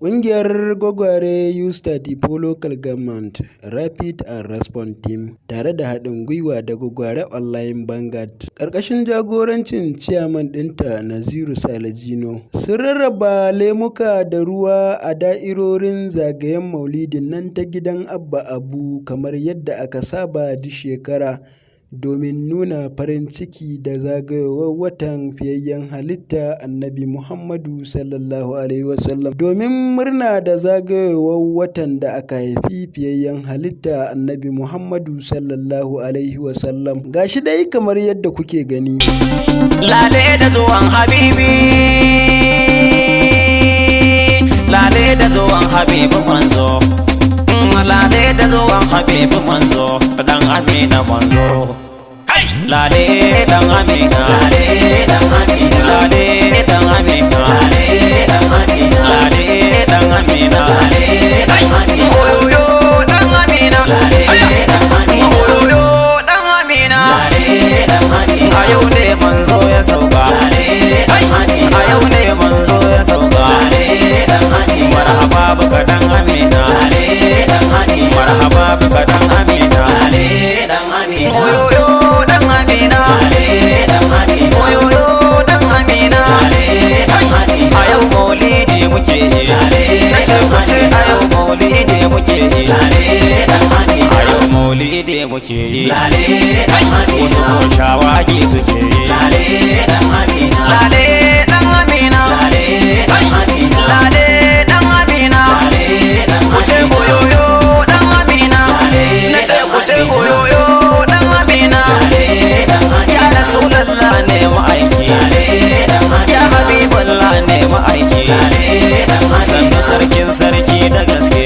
Ƙungiyar Gwagware Youth 34 Local Government Rapid and Response Team tare da haɗin gwiwa da Gwagware Online Vanguard ƙarƙashin jagorancin Ciyaman ɗinta Naziru Sale Jino, sun rarraba lemuka da ruwa a da'irorin zagayen Maulidin nan ta gidan Abba Abu kamar yadda aka saba duk shekara domin nuna farin ciki da zagayowar watan fiyayyen halitta Annabi Muhammadu sallallahu alaihi wasallam domin murna da zagayowar watan da aka haifi fiyayyen halitta Annabi Muhammadu sallallahu alaihi wasallam. Gashi dai kamar yadda kuke gani. Lale da zuwan Habibi, lale da zuwan Habibu manzo, lale da zuwan Habibu manzo, dan Amina manzo. Lale dan Amina, lale dan Amina, lale dan Amina, lale dan Amina, lale dan Amina, lale dan Amina, oyoyo dan Amina, lale dan Amina, oyoyo dan Amina, lale dan Amina. A yau ne manzo ya sauka, lale dan Amina, a yau ne manzo ya sauka, lale dan Amina. Marhaba baka dan Amina, lale dan Amina, marhaba baka dan Amina, lale dan Amina, oyoyo dan Amina, lale dan Amina, oyoyo dan Amina, lale dan Amina. A yau maulidi muke yi, nace ku ce a yau maulidi muke yi, lale dan Amina. A yau maulidi muke yi, lale dan Amina. Wasu ko shawagi suke yi, lale dan Amina, lale dan Amina, lale dan Amina, lale dan Amina, lale dan Ku ce oyoyo dan Amina, nace ku ce oyoyo dan Amina. Ya Rasulallah ne ma'aiki, ya Habiballah ne ma'aiki, sannu sarkin sarki da gaske.